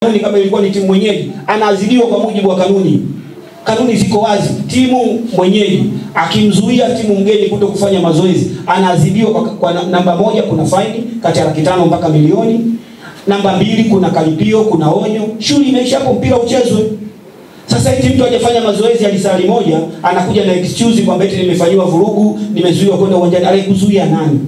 Kanuni kama ilikuwa ni timu mwenyeji anaadhibiwa kwa mujibu wa kanuni. Kanuni ziko wazi. Timu mwenyeji akimzuia timu mgeni kuto kufanya mazoezi anaadhibiwa kwa namba 1 kuna faini kati ya 500,000 mpaka milioni. Namba 2 kuna kalipio, kuna onyo. Shughuli imeisha hapo, mpira uchezwe. Sasa eti mtu hajafanya mazoezi ya lisali moja anakuja na excuse kwamba eti nimefanywa vurugu, nimezuiwa kwenda uwanjani. Alikuzuia nani?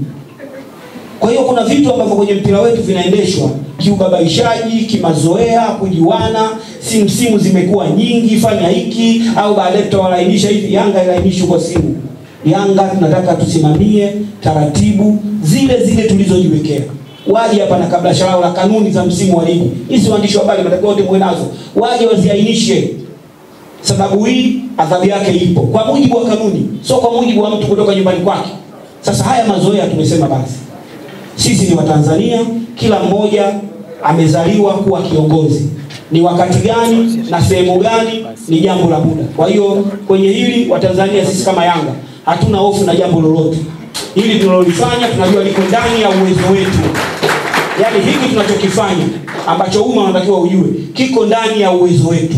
Kwa hiyo kuna vitu ambavyo kwenye mpira wetu vinaendeshwa kiubabaishaji, kimazoea, kujiwana, simu zimekuwa nyingi, fanya hiki au baadaye tutawalainisha hivi. Yanga ilainishwe kwa simu. Yanga tunataka tusimamie taratibu zile zile tulizojiwekea. Waje hapa na kabla sharau la kanuni za msimu wa ligi. Hizi waandishi wa habari mtakuwa wote mwe nazo. Waje waziainishe. Sababu hii adhabu yake ipo kwa mujibu wa kanuni, sio kwa mujibu wa mtu kutoka nyumbani kwake. Sasa haya mazoea tumesema basi. Sisi ni Watanzania, kila mmoja amezaliwa kuwa kiongozi. Ni wakati gani na sehemu gani ni jambo la muda. Kwa hiyo kwenye hili Watanzania sisi kama Yanga hatuna hofu na jambo lolote. Hili tunalolifanya tunajua liko ndani ya uwezo wetu. Yaani hiki tunachokifanya ambacho umma unatakiwa ujue kiko ndani ya uwezo wetu.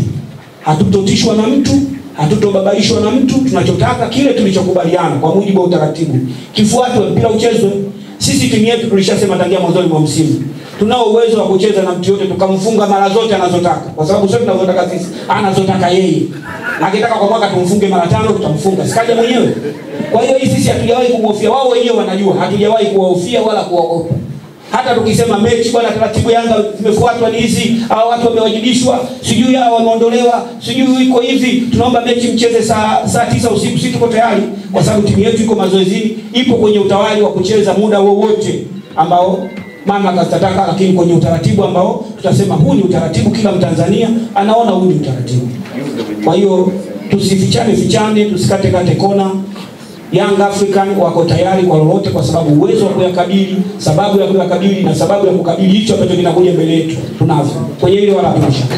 Hatutotishwa na mtu, hatutobabaishwa na mtu. Tunachotaka kile tulichokubaliana kwa mujibu wa utaratibu kifuatwe, mpira uchezwe. Sisi timu yetu tulishasema tangia mwanzoni mwa msimu tunao uwezo wa kucheza na mtu yote tukamfunga mara zote anazotaka, kwa sababu sio tunavyotaka sisi, anazotaka yeye. Akitaka kwa mwaka tumfunge mara 5 tutamfunga, sikaje mwenyewe. Kwa hiyo hii sisi hatujawahi kumhofia, wao wenyewe wanajua hatujawahi kuwahofia wala kuwaogopa. Hata tukisema mechi bwana, taratibu Yanga zimefuatwa ni hizi, hao watu wamewajibishwa, sijui hao wameondolewa, sijui iko hivi, tunaomba mechi mcheze saa 9 usiku, sisi tuko tayari kwa sababu timu yetu iko mazoezini, ipo kwenye utawali wa kucheza muda wowote ambao mama katataka, lakini kwenye utaratibu ambao tutasema huu ni utaratibu, kila Mtanzania anaona huu ni utaratibu. Kwa hiyo tusifichane fichane, tusikate kate kona. Young African wako tayari kwa lolote kwa sababu uwezo wa kuyakabili, sababu ya kuyakabili na sababu ya kukabili hicho ambacho kinakuja mbele yetu tunavyo. Kwenye hilo wala hatuna shaka.